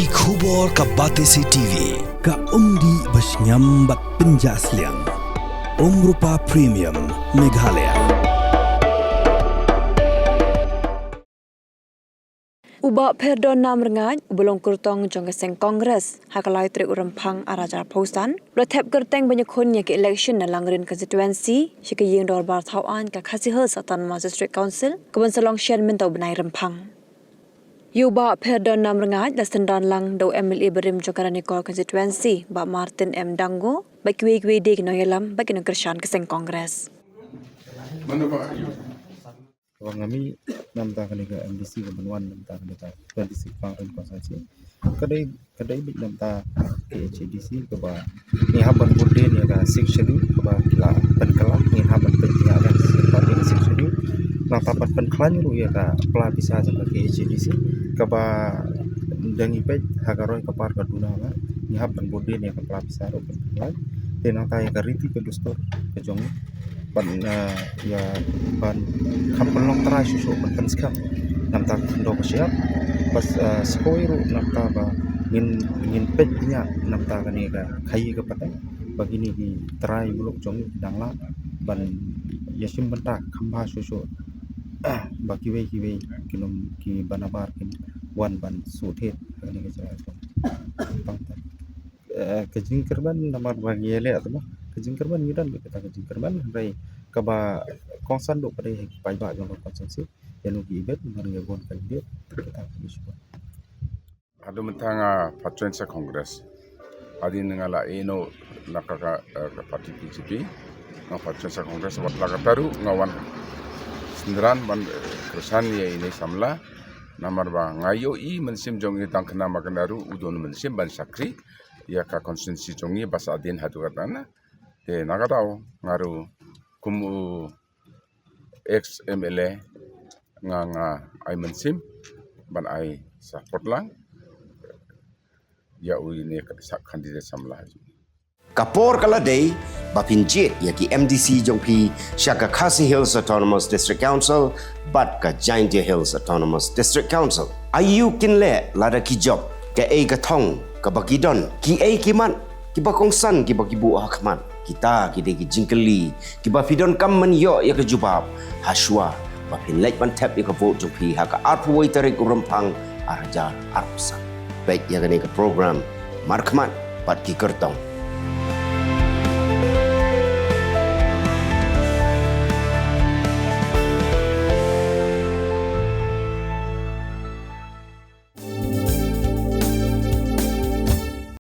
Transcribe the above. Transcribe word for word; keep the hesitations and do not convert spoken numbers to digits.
Ki khubor ka Batesi T V, ka umdih ba shngiam bad pynjah sliang. Umrupa Premium, Meghalaya. U Bah Pherdon Namrngaj, uba long kyrtong jong ka seng Congress, ha ka lai tarik u Rymphang ar hajar arphew san, u la thep kyrteng ban ïakhun ïa ka election na Langrin constituency sha ka ïing dorbar thaw aiñ ka Khasi Hills Autonomous District Council, kaban sa long shen mynta u bnai Rymphang. Ïa u Bah Pherdon Namrngaj la synran lang da u M L A barim jong ka Ranikor constituency, Bah Martin M Dango, bad kiwei kiwei de ki nongïalam bad ki nongkyrshan ka seng Congress. Kaba nga mih na bynta kane ka M D C kaban wan na bynta kane ka twenty-six Langrin constituency, ka dei, ka dei beit na bynta K H A D C kaba ngi hap ban bud dien ïa ka Sixth Schedule kaba la pynkylla, ngi hap ban pynkylla ïa ka Sixth Schedule. Nangta ban pynkhlaiñ ruh ïa ka pla pisa jong ka K H A D C kaba da ngi peit ha ka roi ka par ka duna ba ngi hap ban bud dien ïa ka pla pisa ruh ban pynkhlaiñ. Te nangta ïa ka riti ka dustur ka jong ngi ban, eh, ïa ban kham pynlong trai shuh shuh ban pynskhem na bynta ka khyndew ka shyiap. Bad, eh, sa kawei ruh na bynta ba ngin, ngin peit bniah na bynta kane ka khaïi ka pateng ba kine ki trai muluk jong ngi ki dang lah ban ïashim bynta kham bha shuh shuh ba kiwei kiwei ki nong kiba nabar kin wan ban shu thied kane ka jaka jong ngi. Tang ta. Eh, ka jingkyrmen namar ba ngi ïaleh tang ba ka jingkyrmen ngi don beit kata ka jingkyrmen, hynrei kaba kongsan duh ka dei ha ki paidbah jong ka constituency, ïano ki ibit, namar ngi bun candidate, kata ka issue. Haduh mynta nga patron sha Congress. Hadien nga la ïeh noh na ka, ka, eh, ka party B J P. Nga patron sha Congress, wat la katta ruh nga wan synran ban, eh, kyrshan ïa ine i samla. Namar ba nga ïohi mynsiem jong i tang kane ma kane ruh u don mynsiem ban shakri ïa ka constituency jong ngi ba sa dien haduh katta na. Te na ka daw nga ruh kum u ex M L A nga, nga ai mynsiem ban ai support lang ïa u ine ka sa candidate samla. Ka por ka la dei ba phin jied ïa ki M D C jong phi sha ka Khasi Hills Autonomous District Council bad ka Jaintia Hills Autonomous District Council. Aïu kin leh lada ki jop kaei ka thong kaba ki don, kiei ki mat kiba kongsan kiba ki buh ha khmat? Kita ki dei ki jingkylli kiba phi donkam ban ïoh ïa ka jubab ha shuwa ba phin leit ban thep ïa ka vote jong phi ha ka arphew wei tarik u Rymphang ar hajar arphew san. Peit ïa kane ka program Markhmat bad ki kyrtong.